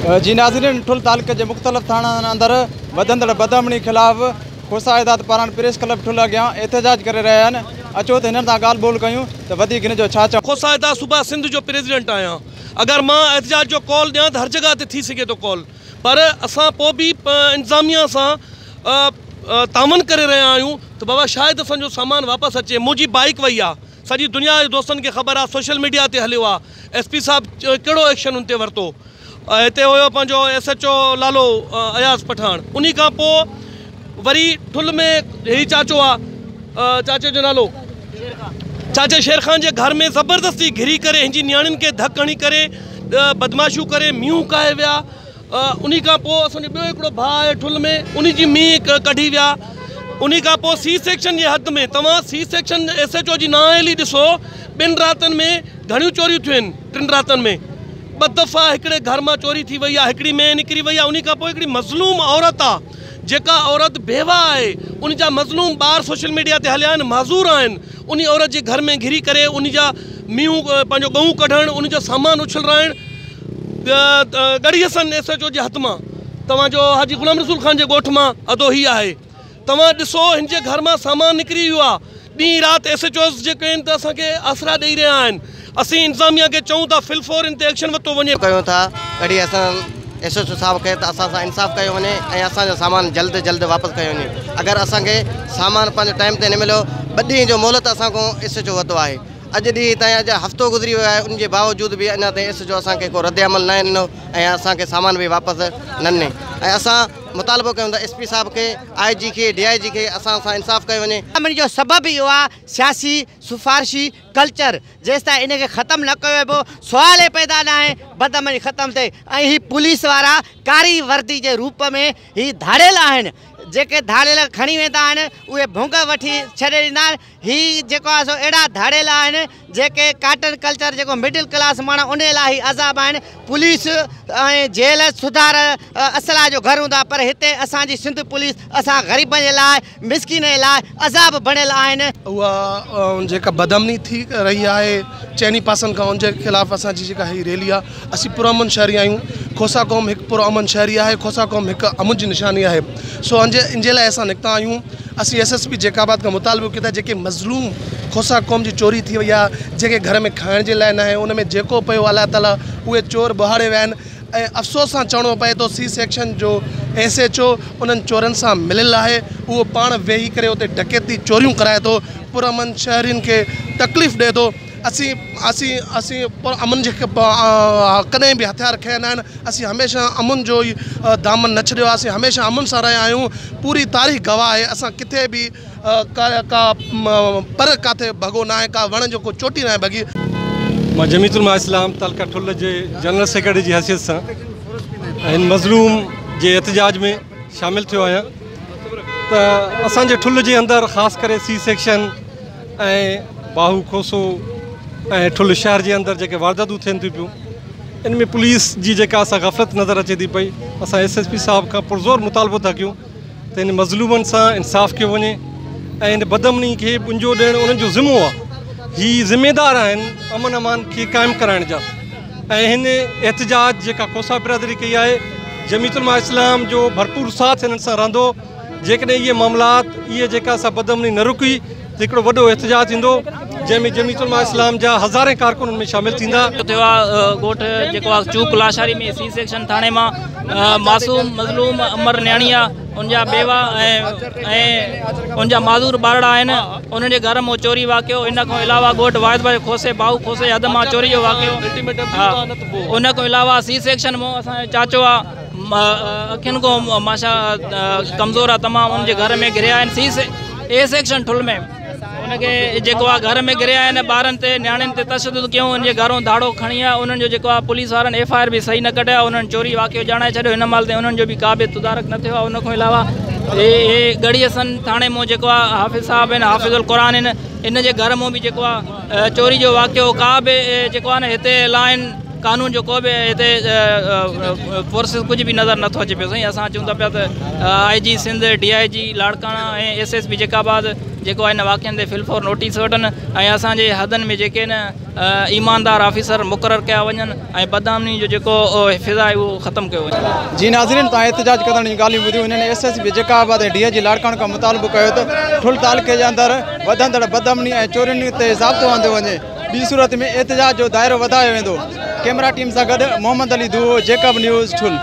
جي ناظرين ٺل تعلقي جي مختلف ٿاڻن اندر وڌندڙ بدامني خلاف کوسا اتحاد پاران پريس ڪلب ٺل اڳيان احتجاج ڪري رهيا آهن اچو ته هنن سان ڳالهه ٻولهه ڪيون ته وڌيڪ هن جو ڇا چوڻ. کوسا اتحاد صوبه سنڌ جو پريزيڊنٽ آهيان اگر مان احتجاج جو ڪال ڏيان ته هر جڳهه تي ٿي سگهي ٿو ڪال پر اسان پوء به انتظاميا سان تعاون ڪري رهيا آهيون ته بابا شايد اسان جو سامان واپس اچي منهنجي بائيڪ وئي آهي سڄي دنيا جي دوستن کي خبر آهي سوشل ميڊيا تي هليو آهي ايس پي صاحب ڪهڙو ايڪشن ان تي ورتو هتي هيو پنهنجو S H O Lalu Ayaz Pathan انهي کان پوء وري ٺل ۾ هي چاچو آ چاچي جو نالو چاچي شير خان جي گهر ۾ زبردستي گهري ڪري هن جي نياڻين کي ڌڪ هڻي ڪري بدمعاشيون ڪري مينهون ڪاهي ويا انهي کان پوء اسان جو ٻيو هڪڙو ڀاء آهي ٺل ۾ انهي جي مينهن ڪڍي ويا انهي کان پوء سي سيڪشن جي حد ۾ توهان C section S H O جي نااهلي ڏسو ٻن راتن ۾ گهڻيون چوريون ٿيون آهن ٽن راتن ۾ ٻه دفعا هڪڙي گهر مان چوري ٿي وئي آهي هڪڙي مينهن نڪري وئي آهي انهي کان پوء هڪڙي مظلوم عورت آهي جيڪا عورت بيوه آهي ان جا مظلوم ٻار سوشل ميڊيا تي هليا آهن معذور آهن انهي عورت جي گهر ۾ گهري ڪري انهي جا مينهون پنهنجو ڳئون ڪڍڻ انهي جو سامان اڇلرائڻ ڳڙهي حسن ايس ايڇ او جي هٿ مان توهان جو حاجي غلام رسول خان جي ڳوٺ مان ادو هي آهي توهان ڏسو هن جي گهر مان سامان نڪري ويو آهي ڏينهن رات ايس ايڇ اوز جيڪي آهن ته اسان کي آسرا ڏئي رهيا آهن اسين انتظاميا کي چئون ٿا فل فور ان تي ايڪشن ورتو وڃي. ڪيون ٿا ڳڙهي حسن ايس ايڇ او صاحب کي ته اسان سان انصاف ڪيو وڃي ۽ اسان جو سامان جلد جلد واپس ڪيو وڃي اگر اسان کي سامان پنهنجو ٽائيم تي نه مليو ٻه ڏينهن جو مهلت اسان کان ايس ايڇ او ورتو آهي اڄ ڏينهن تائين اڄ هفتو گذري ويو آهي ان جي باوجود به اڃا تائين ايس ايڇ او اسان کي ڪو رد عمل ناهي ڏنو ۽ اسان کي سامان به واپس نه ڏني ۽ اسان مطالبو ڪيون ٿا ايس پي صاحب کي، آء جي کي، ڊي I جي کي اسان سان انصاف ڪيو وڃي. ان جو سبب اهو آهي سياسي سفارشي ڪلچر جيستائين ان کي ختم نه ڪيو ويبو سوال ئي پيدا ناهي بدامني ختم ٿئي ۽ هي پوليس وارا ڪاري وردي جي روپ ۾ هي ڌاڙيل آهن جيڪي ڌاڙيل کڻي ويندا آهن اهي ڀونگ وٺي ڇڏي ڏيندا آهن هي جيڪو آهي سو اهڙا ڌاڙيل آهن جيڪي ڪاٽن ڪلچر جيڪو مڊل ڪلاس ماڻهو انهي لاء هي عذاب آهن پوليس ۽ جيل سڌار اصلاح جو گهر هوندو آهي پر هتي اسان جي سنڌ پوليس اسان غريبن جي لاء مسڪينن جي لاء عذاب بڻيل آهن. اها جيڪا بدامني ٿي رهي آهي چئني پاسن کان ان جي خلاف اسان جي جيڪا هي ريلي آهي اسين پرامن شهري آهيون کوسا قوم هڪ پرامن شهري آهي کوسا قوم هڪ امن جي نشاني آهي سو ان جي لاء اسان نڪتا آهيون اسين ايس ايس پي جيڪب آباد کان مطالبو ڪيو ٿا جيڪي مظلوم کوسا قوم جي چوري ٿي وئي آهي جنهن کي گهر ۾ کائڻ جي لاء ناهي ان ۾ جيڪو پيو الله تعالي اهي چور ٻهاڙي ويا آهن ۽ افسوس سان چوڻو پئي ٿو سي سيڪشن جو ايس ايڇ او انهن چورن سان مليل آهي اهو پاڻ ويهي ڪري اتي ڊڪيتي چوريون ڪرائي ٿو پرامن شهرين کي تڪليف ڏئي ٿو اسين اسين اسين پر امن جي ڪڏهن به هٿيار کنيا نه آهن اسين هميشه امن جو ئي دامن نه ڇڏيو آهي اسين هميشه امن سان رهيا آهيون پوري تاريخ گواهه آهي اسان ڪٿي به ڪا ڪا پر ڪاٿي ڀڳو نه آهي ڪا وڻ جو ڪو چوٽي ناهي ڀڳي. مان جمعيت علماء اسلام تعلقه ٺل جي جنرل سيڪريٽري جي حيثيت سان هن مظلوم جي احتجاج ۾ شامل ٿيو آهيان ته اسان جي ٺل جي اندر خاص ڪري سي سيڪشن ۽ باهو کوسو ۽ ٺل شهر جي اندر جيڪي وارداتون ٿين ٿيون پيون ان ۾ پوليس جي جيڪا اسان غفلت نظر اچي ٿي پئي اسان ايس ايس پي صاحب کان پرزور مطالبو ٿا ڪيون ته ان مظلومن سان انصاف ڪيو وڃي ۽ ان بدامني کي ٻنجو ڏيڻ انهن جو ذمو آهي هي ذميدار آهن امن امان کي قائم ڪرائڻ جا ۽ هن احتجاج جيڪا کوسا برادري ڪئي آهي جمعيت علماء اسلام جو ڀرپور ساٿ هنن سان رهندو جيڪڏهن اهي معاملات اهي جيڪا سا بدامني نه رڪي ته هڪڙو وڏو احتجاج ٿيندو جنهن ۾ جمعيت علماء اسلام جا هزارين ڪارڪن ان ۾ شامل ٿيندا. ٿيو آ ڳوٺ جيڪو آ چوڪ لاشاري ۾ سي سيڪشن ٿاڻي مان معصوم مظلوم امر نياڻي آ ان جا بيوا ۽ ۽ ان جا معذور ٻارڙا آهن انهن جي گهر مان چوري واقعو ان کان علاوه ڳوٺ واحد بخش کوسي باهو کوسي حد مان چوري جو واقعو ان کان علاوه سي سيڪشن مان اسان جو چاچو آ اکين کان ماشا ڪمزور آ تمام ان جي گهر ۾ گهريا آهن سي اي سيڪشن ٺل ۾ ان کي جيڪو آ گهر ۾ گهريا آهن ٻارن تي نياڻين تي تشدد ڪيو ان جي گهرون ڌاڙو کڻي آيا انهن جو جيڪو آ پوليس وارن ايف I R به صحيح نه ڪڍيا انهن چوري واقعو ڄاڻائي ڇڏيو هن مهل تائين انهن جو به ڪا به تدارڪ نه ٿيو آ ان کان علاوه اي اي ڳڙهي حسن ٿاڻي مون جيڪو آ حافظ صاحب آهن حافظ القرآن آهن ان جي گهر مون به جيڪو آ چوري جو واقعو ڪا به جيڪو آ نه هتي لائن قانون جو ڪو به هتي فورسز ڪجهه به نظر نٿو اچي پيو. سائين اسان چئون ٿا پيا ته I G Sindh, D I G Larkana ۽ S S P Jacobabad جيڪو آهي هن واقعن تي فل فور نوٽيس وٺن ۽ اسان جي حدن ۾ جيڪي آهن ايماندار آفيسر مقرر ڪيا وڃن ۽ بدامني جو جيڪو فضا آهي اهو ختم ڪيو وڃي. جي ناظرين توهان احتجاج ڪندڙن جون ڳالهيون ٻڌيون. هنن ايس ايس پي جيڪب آباد ۽ ڊي I جي لاڙڪاڻو کان مطالبو ڪيو ته ٺل تعلقي جي اندر وڌندڙ بدامني ۽ چورين تي ضابطو آندو وڃي، ٻي صورت ۾ احتجاج جو دائرو وڌايو ويندو. ڪئميرا ٽيم سان گڏ محمد علي دوهو، جيڪب نيوز، ٺل.